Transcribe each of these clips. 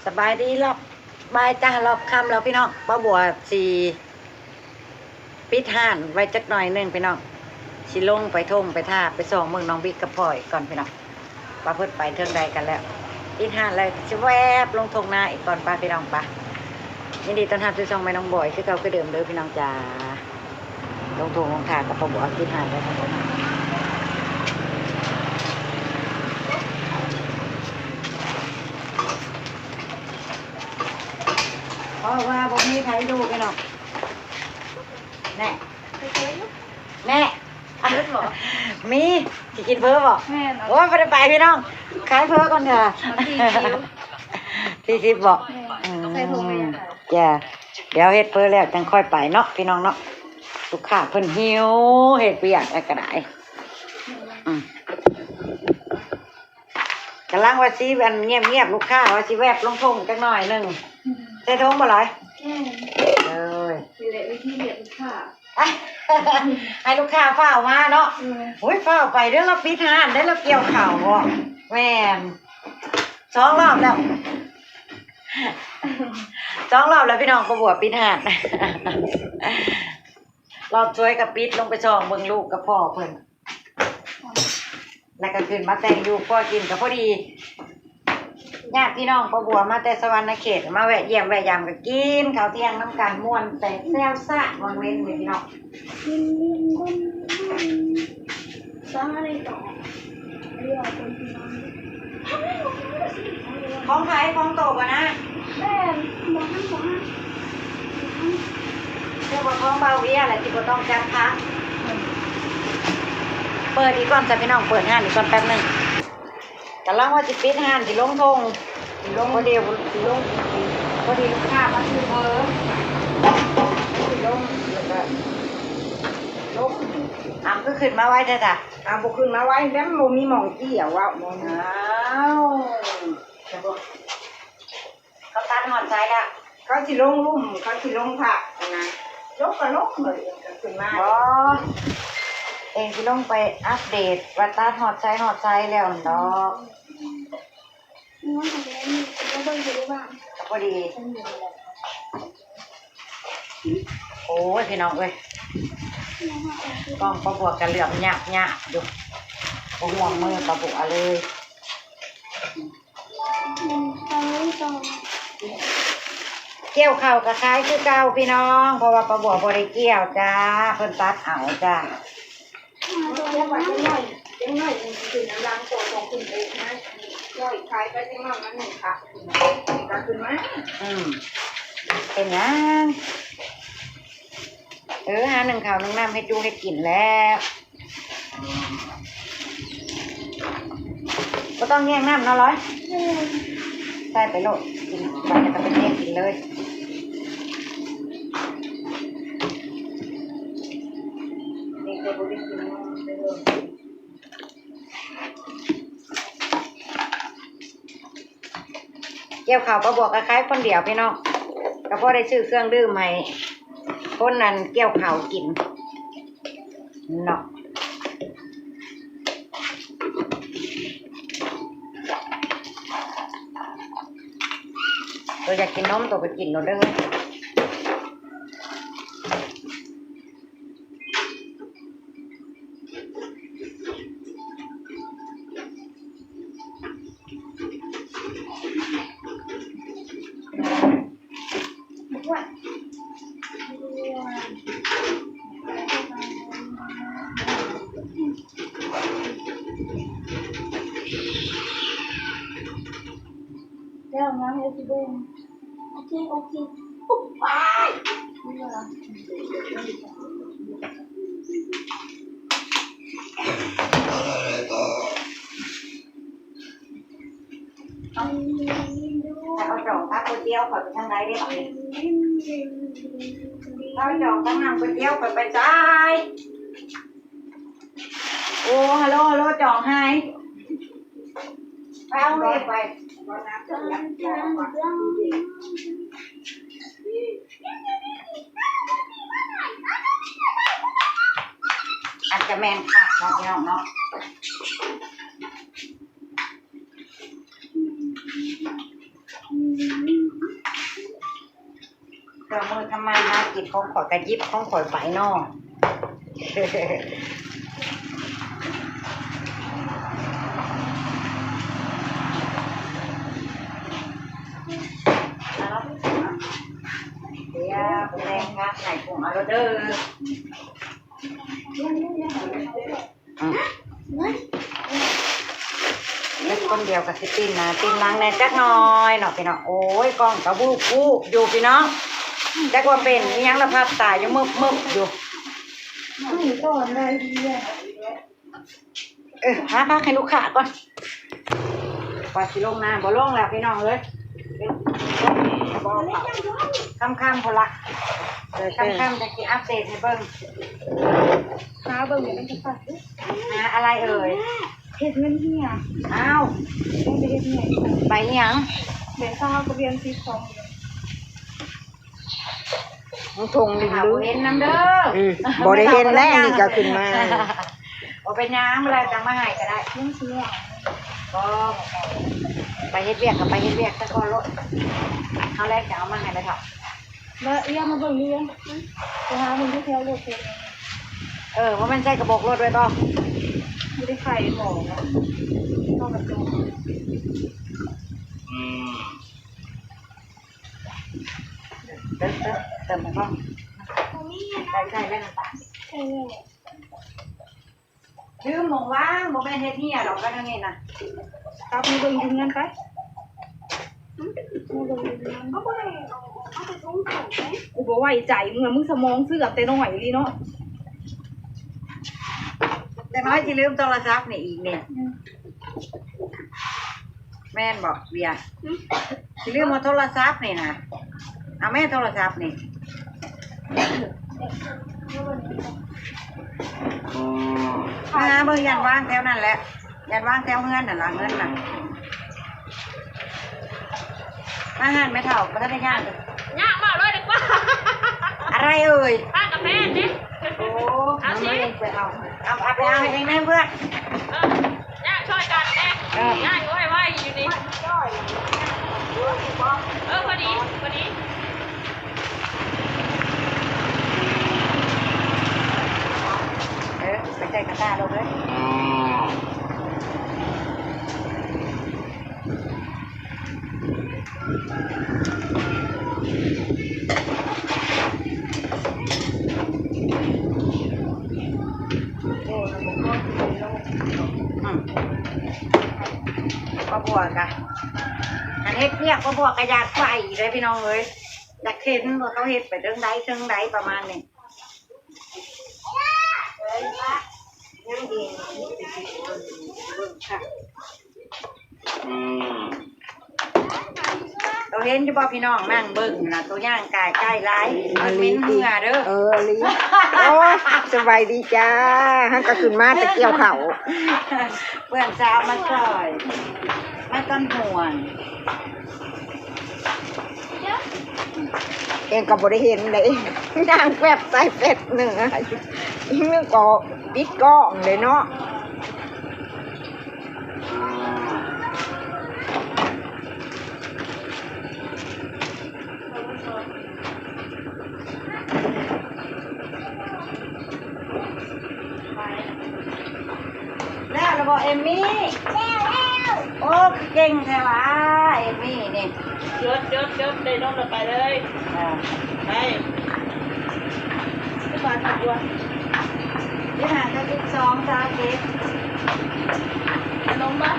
ສະບາຍດີ ລອບບ່າຍຈ້າ ລອບຄ່ຳແລ້ວພີ່ນ້ອງ. ປ້າບົວຊິປິດຮ້ານໄວ້ຈັກໜ້ອຍໜຶ່ງພີ່ນ້ອງ, ຊິລົງໄປທົ່ງໄປທ່າ ໄປສ່ອງເບິ່ງນ້ອງບິກກັບພໍ່ອີກກ່ອນພີ່ນ້ອງ ວ່າເພິ່ນໄປເຖິງໃດກັນແລ້ວ. ປິດຮ້ານແລ້ວຊິແວບລົງທົ່ງນາອີກກ່ອນ ໄປພີ່ນ້ອງ ໄປ. ຍິນດີຕ້ອນຮັບສູ່ຊ່ອງແມ່ນ້ອງບອຍຄືເກົ່າຄືເດີມເດີພີ່ນ້ອງຈ້າ. ລົງທົ່ງລົງທ່າກັບປ້າບົວ ປິດຮ້ານໄວ້ກ່ອນ ເພາະວ່າບໍ່ມີໃຜຢູ່ພີ່ນ້ອງ. ແນ່ ແນ່ ເພິ່ນບໍ່ ມີ ຊິກິນເຝີບໍ່? ແມ່ນ ໂອ້ຍ ບໍ່ໄດ້ໄປພີ່ນ້ອງ ຂາຍເຝີກ່ອນເຖາະ. ສີ່ສິບບໍ່? ແມ່ນ ອືມ ຂາຍເຝີແມ່ນ ຈ້າ. ດຽວເຮັດເຝີແລ້ວຈັ່ງຄ່ອຍໄປເນາະພີ່ນ້ອງເນາະ. ລູກຄ້າເພິ່ນຫິວ ເຮັດວຽກແລ້ວກໍໄດ້. ອືມ ກຳລັງວ່າຊິ ອັນ ງຽບໆ ລູກຄ້າວ່າຊິແວບລົງທົ່ງຈັກໜ້ອຍໜຶ່ງ. ອືມ ໃສ່ຖົງບໍ່ລອຍ? ແມ່ນ ເອີຍ ນີ້ແຫຼະວິທີຮຽກລູກຄ້າ ໃຫ້ລູກຄ້າຟ້າວມາເນາະ. ອືມ ໂອ້ຍ ຟ້າວໄປເດີ ລາວປິດຮ້ານເດີ ລາວກ່ຽວເຂົ້າບໍ່? ແມ່ນ ສອງລອບແລ້ວ ສອງລອບແລ້ວພີ່ນ້ອງ ປ້າບົວປິດຮ້ານ. ລອບສວຍກໍປິດ ລົງໄປສ່ອງເບິ່ງລູກກັບພໍ່ເພິ່ນ ແລ້ວກໍຂຶ້ນມາແຕ່ງຢູ່ຄົວກິນ. ກໍພໍດີ ຍາດພີ່ນ້ອງປ້າບົວມາແຕ່ສະຫວັນນະເຂດ ມາແວະຢ້ຽມແວະຢາມ ກໍກິນເຂົ້າທ່ຽງນຳກັນ ມ່ວນແຕກແຊວຊາກວັງເວັນນີ້ພີ່ນ້ອງ. ຂອງໃຜ? ຂອງໂຕບໍ່ນາ? ແມ່ນ ບໍ່ທັນ ບໍ່ທັນ ຄືວ່າຂອງບ່າວເວຍແຫຼະ ທີ່ບໍ່ຕ້ອງຈັດພາ. ເປີດອີກກ່ອນຈ້າພີ່ນ້ອງ ເປີດຮ້ານອີກກ່ອນແປັບໜຶ່ງ. ກຳລັງວ່າຊິປິດຮ້ານ ຊິລົງທົ່ງ ຊິລົງ ພໍດີ ຊິລົງ ພໍດີລູກຄ້າມາຊື້ເຝີ ຊິລົງ ແລ້ວກໍລົງ. ອ້າວ ຄືຂຶ້ນມາໄວແທ້ທະ? ອ້າວ ບໍ່ຂຶ້ນມາໄວແລ້ວ ມັນບໍ່ມີໝ່ອງກ່ຽວ. ອ້າວ ເຂົາຕັດຮອດໃສແລ້ວ? ເຂົາຊິລົງລຸ່ມ ເຂົາຊິລົງພະຫັ້ນນະ ລົງກໍລົງເລີຍ ກໍຂຶ້ນມາ. ບໍ່ ເອງຊິລົງໄປອັບເດດວ່າຕັດຮອດໃສຮອດໃສແລ້ວຫັ້ນດອກ. ກໍພໍດີ. ໂອ້ຍ ພີ່ນ້ອງເອີຍ ກ້ອງປ້າບົວກໍເຫຼືອມຍາບໆຢູ່ ບໍ່ຮ່ວມມືປ້າບົວເລີຍ. ກ່ຽວເຂົ້າກໍຂາຍຄືເກົ່າພີ່ນ້ອງ ເພາະວ່າປ້າບົວບໍ່ໄດ້ກ່ຽວຈ້າ ເພິ່ນຕັດເອົາຈ້າ. ອືມ ເປັນຫຍັງ? ເອີ ຫາໜຶ້ງເຂົ້າໜຶ້ງນ້ຳເຮັດຢູ່ເຮັດກິນແລ້ວ. ບໍ່ຕ້ອງແຍກນ້ຳເນາະລອຍ ໃສ່ໄປໂລດ ກິນໄປແລ້ວກໍໄປແຍກກິນເລີຍ. ນີ້ກໍບໍ່ໄດ້ກິນນ້ຳເລີຍ. ກ່ຽວເຂົ້າປ້າບົວກໍຂາຍຄົນດຽວພີ່ນ້ອງ ກໍພໍໄດ້ຊື້ເຄື່ອງດື່ມໃຫ້ຄົນນັ້ນກ່ຽວເຂົ້າກິນເນາະ. ໂຕຢາກກິນນົມ ໂຕກໍກິນໂລດເດີ. ແລ້ວງາມເລີຍຊິເບິ່ງ. ໂອເຄ ໂອເຄ ປຸບ ວ້າຍ ເອົາຈອງຕັກກ໋ວຍຕຽວຂ້ອຍໄປທາງໃດເດ້ບັດນີ້? ເອົາຈອງຕັກນ້ຳກ໋ວຍຕຽວຂ້ອຍໄປໃສ? ໂອ້ ຮັລໂຫຼ ຮັລໂຫຼ ຈອງຫາຍ ໄປເອົາເວໄປ. ອາດຈະແມ່ນຄັກເນາະ ພີ່ນ້ອງເນາະ. ມື້ທຳມາຫາກິນຂອງຂ້ອຍກະຫຍິບຂອງຂ້ອຍໄປເນາະ. ດຽວແລງພັກໃຫ້ກຸ້ງເອົາເດີ. ອືມ ເຮັດຄົນດຽວກໍຊິປິ່ນໜ້າປິ່ນຫຼັງແດ່ຈັກໜ້ອຍເນາະພີ່ນ້ອງ. ໂອ້ຍ ກ້ອງກໍວູບໆຢູ່ພີ່ນ້ອງ ຈັກວ່າເປັນອີ່ຫຍັງລະ ພັບຕາຢູ່ເມິບໆຢູ່. ເອີ ຫາພັກໃຫ້ລູກຄ້າກ່ອນ ວ່າຊິລົງນາ ບໍ່ລົງແລ້ວພີ່ນ້ອງເອີຍ. ຄ່ຳໆພຸ້ນລະ ຄ່ຳໆ ຈັ່ງຊິອັບເດດໃຫ້ເບິ່ງ. ຫາເບິ່ງຢູ່ໃນໂທລະສັບ ຫາອະໄລເອີຍ? ເຮັດເງິນເຫື່ອ. ອ້າວ ຕ້ອງໄປເຮັດເຫື່ອ. ໃບຫຍັງ? ໃບຊາວກັບຫຼຽນສິບ ສອງຫຼຽນ. ມັນທົ່ງລິ້ນ ບໍ່ເຫັນນຳເດີ. ອືມ ບໍ່ໄດ້ເຫັນແລ້ວ ນີ້ກໍຂຶ້ນມາ. ບໍ່ເປັນຫຍັງ ມື້ໃດຈັ່ງມາໃຫ້ກໍໄດ້. ຍັງຊິເມືອ ບໍ່ ໄປເຮັດວຽກກໍໄປເຮັດວຽກຊະກ່ອນໂລດ ເຮົາແລງຈະເອົາມາໃຫ້ແມ່ເຖົ້າ. ມາ ເອື້ອມາເບິ່ງເລື່ອງ ໄປຫາເບິ່ງຢູ່ແຖວລົດເພິ່ນ. ເອີ ບໍ່ແມ່ນໃສ່ກະບອກລົດໄວ້ບໍ່? ບໍ່ໄດ້ໄຂໝໍ ເຂົ້າກະຈົກ. ອືມ ເຕີມ ເຕີມ ເຕີມໃຫ້ພ້ອມ. ບໍ່ມີ ໃສ່ ໃສ່ແລ້ວນ້ຳຕານ ໃສ່ແລ້ວ. ລືມໝ່ອງວາງ ບໍ່ແມ່ນເຮັດເຫຍດອກ ກັນອັນນີ້ນະ. ກັບມາເບິ່ງຢູ່ເຮືອນໄປ ມາເບິ່ງຢູ່ເຮືອນ. ເອົາ ເອົາໄປທົ່ງເຂົາໄປ. ກູບໍ່ໄວ້ໃຈມຶງລະ ມຶງສະໝອງເສື່ອມແຕ່ນ້ອຍອີ່ຫຼີເນາະ. ແຕ່ນ້ອຍຊິລືມໂທລະສັບນີ້ອີກນີ້. ອືມ ແມ່ນບໍ່ເບຍ? ຊິລືມເອົາໂທລະສັບນີ້ນະ. ເອົາແມ່ໂທລະສັບນີ້ ມາຫາເບິ່ງ ຢ້ານວາງແຖວນັ້ນແຫຼະ ຢ້ານວາງແຖວເຮືອນນັ້ນລະ ເງິນນະ. ມາຮ້ານແມ່ເຖົ້າ ບໍ່ທັນໄດ້ຍ່າງ. ຍ່າງມາເລີຍດີກວ່າ. ອະໄລເອີຍ? ຊາກາແຟເດ້. ໂອ້ ເອົາຊິ ໄປເອົາ ເອົາ ເອົາໄປເອົາໃຫ້ເອງແດ່ເພື່ອນ. ເອີ ຍ່າງຊ່ອຍກັນແດ່. ເອີ ຍ່າງໄວໆຢູ່ນີ້. ເອີ ພໍດີ ພໍດີ. ເອີ ໄປໃສ່ກະຕ່າໂລດເອີຍ. ອືມ ປ້າບົວກະ ອັນເຮັດວຽກປ້າບົວກະຢາກໄປເດ້ພີ່ນ້ອງເອີຍ. ຢາກເຫັນວ່າເຂົາເຮັດໄປເຖິງໃດເຖິງໃດ ປະມານນີ້. ອືມ ໂຕເຫັນຢູ່ບໍ່ພີ່ນ້ອງ ນັ່ງເບິ່ງນະ ໂຕຍ່າງກາຍໃກ້ຫຼາຍ ເອີ ເໝັນເຫື່ອເດີ. ເອີ ອີ່ຫຼີ. ໂອ້ຍ ສະບາຍດີຈ້າ ເຮົາກໍຂຶ້ນມາແຕ່ກ່ຽວເຂົ້າ ເພື່ອນສາວມາຊ່ອຍ ມາຕອນຫ່ວງ. ເອງກໍບໍ່ໄດ້ເຫັນເດ້ ຍ່າງແປັບໃສ່ແປັບໜຶ່ງ ອີກໜຶ່ງກໍປິດກ້ອງເດ້ເນາະ. ແລ້ວລະບໍ່ເອມມີ້? ແລ້ວແລ້ວ. ໂອ້ ຄືເກັ່ງແທ້ຫວາເອມມີ້ນີ້. ຈົດ ຈົດ ຈົດ ໄດ້ນົມລະໄປເລີຍ. ເອີ ໄປ ຄືບາດທຳກວນ ສິບຫ້າ ເກົ້າສິບສອງ ຊາວເຈັດ ໄດ້ນົມບໍ່?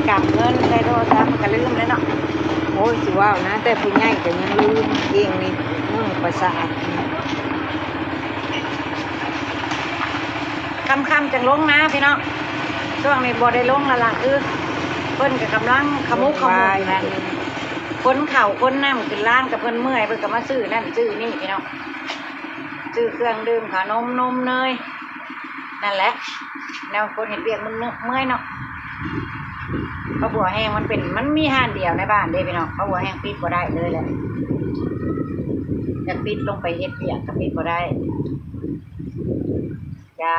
ກຳເງິນໃສ່ໂທລະສັບມັນກະລືມແລ້ວເນາະ. ໂອ້ຍ ຊິເວົ້ານະ ແຕ່ຜູ້ໃຫຍ່ກະຍັງລືມເອງນີ້ ເອີ ປະສາດ. ຄ່ຳໆ ຈັ່ງລົງນາພີ່ນ້ອງ ຊ່ວງນີ້ບໍ່ໄດ້ລົງແລ້ວລະ ຄືເພິ່ນກະກຳລັງຂະມຸກຂະມຸກ ຂນເຂົ້າຂົນນ້ຳຂຶ້ນລານ ກະເພິ່ນເມື່ອຍ ເພິ່ນກະມາຊື້ນັ້ນຊື້ນີ້ພີ່ນ້ອງ ຊື້ເຄື່ອງດື່ມ ຂະໜົມ ນົມ ເນີຍ ນັ້ນແຫຼະ ແນວຄົນເຮັດວຽກມັນເມື່ອຍເນາະ. ປາບົວແຫ້ງມັນເປັນ ມັນມີຮ້ານດຽວໃນບ້ານເດ້ພີ່ນ້ອງ ປາບົວແຫ້ງປິດບໍ່ໄດ້ເລີຍແຫຼະ ຢາກປິດລົງໄປເຮັດວຽກກະປິດບໍ່ໄດ້. ຈ້າ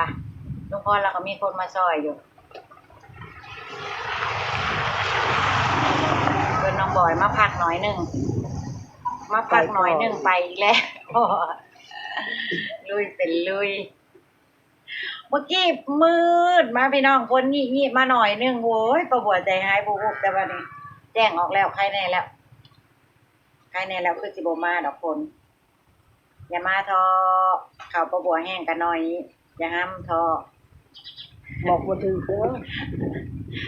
ລຸງພອນລາວກະມີຄົນມາຊ່ອຍຢູ່ ເພິ່ນນ້ອງບອຍມາພັກໜ້ອຍໜຶ່ງ ມາພັກໜ້ອຍໜຶ່ງ ໄປອີກແລ້ວ ລຸຍເປັນລຸຍ. ເມື່ອກີ້ມືດມາພີ່ນ້ອງ ຝົນຍິບໆ ມາໜ້ອຍໜຶ່ງ ໂອ້ຍ ປາບົວໃຈຮ້າຍບຸບໆ ແຕ່ບາດນີ້ແຈ້ງອອກແລ້ວ ໄຄແນ່ແລ້ວ ໄຄແນ່ແລ້ວ ຄືຊິບໍ່ມາດອກຝົນ. ຢ່າມາເທາະ ເຂົ້າປາບົວແຫ້ງກະໜ້ອຍ ຢ່າຫ້າມເທາະ ບອກບໍ່ຖືກເດີ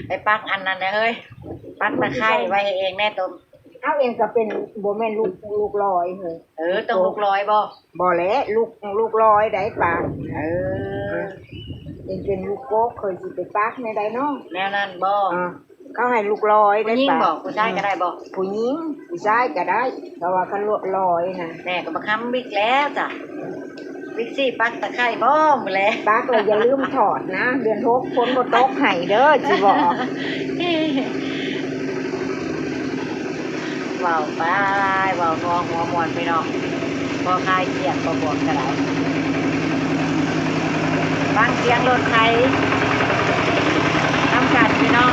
ໄປປັກອັນນັ້ນແດ່ເຮີ້ຍ ປັກຕະໄຄໄວ້ໃຫ້ເອງແດ່ຕົນ. ເຮົາເອງກະເປັນ ບໍ່ແມ່ນລູກ ລູກລອຍເຮີ້ຍ. ເອີ ຕ້ອງລູກລອຍບໍ່? ບໍ່ແຫຼະ ລູກ ລູກລອຍໄດ໋ປາ. ເອີ ເອງເປັນລູກກົກ ຂ້ອຍຊິໄປປັກແນວໃດເນາະ ແນວນັ້ນບໍ່? ເຂົາໃຫ້ລູກລອຍໄດ້ປະ. ຜູ້ຍິງບໍ່? ຜູ້ຊາຍກະໄດ້ບໍ່? ອືມ ຜູ້ຍິງ ຜູ້ຊາຍກະໄດ້ ເພາະວ່າຄັນລວດລອຍຫັ້ນ ແມ່ກະບັກຄຳວິກແລ້ວຈ້ະ ວິກຊິປັກຕະໄຄບໍ່ມື້ແລງ? ປັກແລ້ວຢ່າລືມຖອດນະ ເດືອນຫົກຝົນບໍ່ຕົກໃຫ້ເດີ ຊິບອກ. ເວົ້າໄປ ເວົ້ານົວຫົວມ່ວນພີ່ນ້ອງ ພໍຄາຍຄຽດ ປາບົວກະໄດ້ ຟັງສຽງລົດໄຖນຳກັນພີ່ນ້ອງ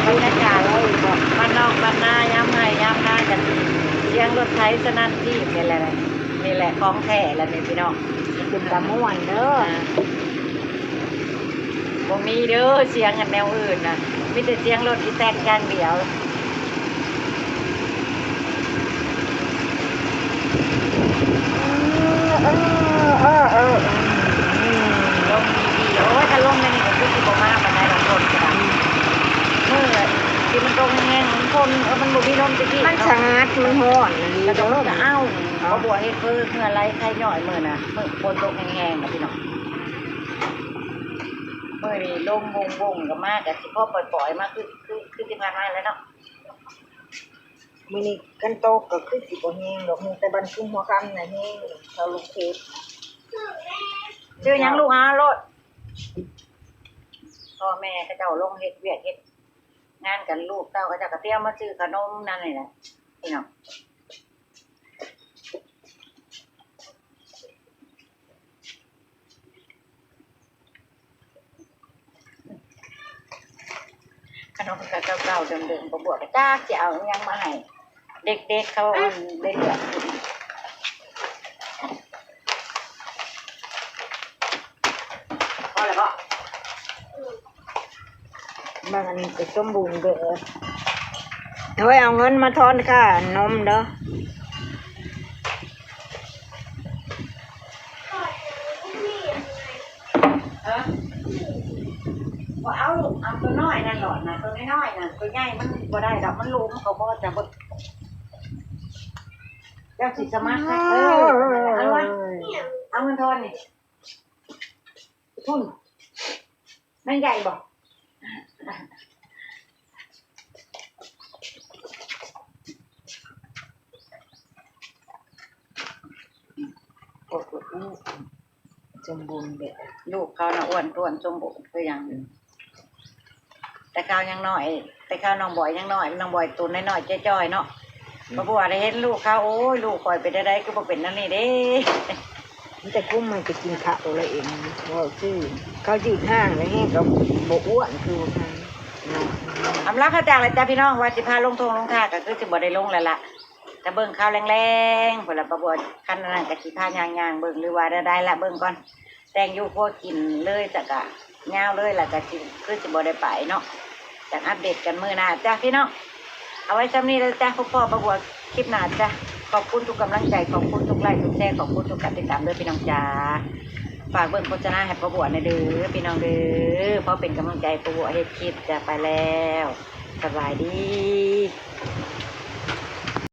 ບັນຍາກາດບ້ານນອກບ້ານນາ ຍາມໄຮ່ຍາມນາກະ ສຽງລົດໄຖສະໜັ່ນທີ່ນີ້ແຫຼະ ນີ້ແຫຼະຂອງແທ້ລະນີ້ພີ່ນ້ອງ ເປັນຕາມ່ວນເດີ. ອ່າ ບໍ່ມີເດີ ສຽງອັນແນວອື່ນນະ ມີແຕ່ສຽງລົດອີແຕັກຢ່າງດຽວ. ເອີ ເອີ ເອີ ເອີ ອືມ ລົມດີໆ ໂອ້ຍ ຖ້າລົມແນວນີ້ກະຄືຊິບໍ່ມາປານໃດດອກ ຝົນກະດາຍ ອືມ ມື້ທີ່ມັນຕົກແຮງໆ ມັນຝົນ ເອີ ມັນບໍ່ມີລົມຈັກທີ ມັນສະຫງັດ ມັນຮ້ອນອີ່ຫຼີ ແລ້ວກະ ເດີ ມັນກະ ອ້າວ ເອີ ບໍ່ເຮັດເພີ້ ເຫື່ອໄຫຼໄຄຍ້ອຍມື້ນະ ມື້ຝົນຕົກແຮງໆ ນະພີ່ນ້ອງ. ມື້ນີ້ລົມວົງໆ ກະມາ ກະຊິພໍປ່ອຍໆ ມາ ຄື ຄື ຄືທີ່ຜ່ານມາແລ້ວເນາະ. ມື້ນີ້ຄັນຕົກກະຄືຊິບໍ່ແຮງດອກ ແຮງແຕ່ບາງຊຸມຫົວຄ່ຳນະແຮງ ເຂົາລົງເພຈ. ຊື່ຫຍັງລູກ? ຫາໂລດ ພໍ່ແມ່ເຂົາເຈົ້າລົງເຮັດວຽກເຮັດງານກັນ ລູກເຕົ້າເຂົາເຈົ້າກະຕຽມມາຊື້ຂະໜົມນັ້ນນີ້ແຫຼະພີ່ນ້ອງ. ຂະໜົມກະເກົ່າໆ ເດີມໆ ປາບົວກະຈັກຊິເອົາອີ່ຫຍັງມາໃຫ້ເດັກໆ ເຂົາໄດ້ເລືອກກິນ. ພໍແລ້ວບໍ່? ບາງອັນນີ້ກະສົມບູນເດີ ໂອ້ຍ ເອົາເງິນມາທອນຄ່ານົມເດີ. ເອີ ບໍ່ເອົາລູກ ເອົາໂຕນ້ອຍນັ້ນໂລດນະ ໂຕນ້ອຍໆ ນະ ໂຕໃຫຍ່ມັນບໍ່ໄດ້ດອກ ມັນຫຼຸມ ເຂົາບໍ່ຈະເບິ່ງ. ເຈົ້າຊິສະໝັກໃຫ້ ເອີ ເອົາ ເອົາເງິນທອນນີ້ ພຸ້ນ ແມ່ນໃຫຍ່ບໍ່? ໂອ້ໂຫ ສົມບູນແບບ ລູກເຂົານະ ອ້ວນທ້ວນສົມບູນຄືຫຍັງ. ອືມ ແຕ່ເຂົາຍັງນ້ອຍ ແຕ່ເຂົານ້ອງບອຍຍັງນ້ອຍ ນ້ອງບອຍໂຕນ້ອຍໆ ຈ່ອຍໆ ເນາະ. ອືມ ປາບົວໄດ້ເຫັນລູກເຂົາ ໂອ້ຍ ລູກຂ້ອຍເປັນແນວໃດ ຄືບໍ່ເປັນແນວນີ້ເດ້. ມີແຕ່ກຸ້ມໃຫ້ໄປກິນເຂົ້າແລ້ວເອງ ເວົ້າຊື່ ເຂົາຍືດຮ່າງແລ້ວແຮງກະບໍ່ອ້ວນຄືວ່າ ອຳລາພາຈາກແລ້ວຈ້າພີ່ນ້ອງ ວ່າຊິພາລົງທົ່ງລົງທ່າ ກະຄືຊິບໍ່ໄດ້ລົງແລ້ວລະ ກະເບິ່ງຂ່າວແລງໆ ພຸ້ນລະ ປາບົວ ຄັນອັນນັ້ນກະຊິພາຍ່າງໆ ເບິ່ງ ຫຼືວ່າແນວໃດລະ ເບິ່ງກ່ອນ. ແຕ່ງຢູ່ຄົວກິນເລີຍ ແລ້ວກະຍາວເລີຍ ແລ້ວກະຊິ ຄືຊິບໍ່ໄດ້ໄປເນາະ. ຈັ່ງອັບເດດກັນມື້ໜ້າຈ້າພີ່ນ້ອງ ເອົາໄວ້ຊ່ຳນີ້ເດີຈ້າ ພົບພໍ້ປາບົວຄລິບໜ້າຈ້າ. ຂອບຄຸນທຸກກຳລັງໃຈ ຂອບຄຸນທຸກໄລ ທຸກແຊ ຂອບຄຸນທຸກການຕິດຕາມເດີພີ່ນ້ອງຈ້າ. ຝາກເບິ່ງໂຄສະນາໃຫ້ປ້າບົວແດ່ເດີ ພີ່ນ້ອງເດີ ພໍເປັນກຳລັງໃຈໃຫ້ປ້າບົວເຮັດຄລິບ. ຈາກໄປແລ້ວ ສະບາຍດີ.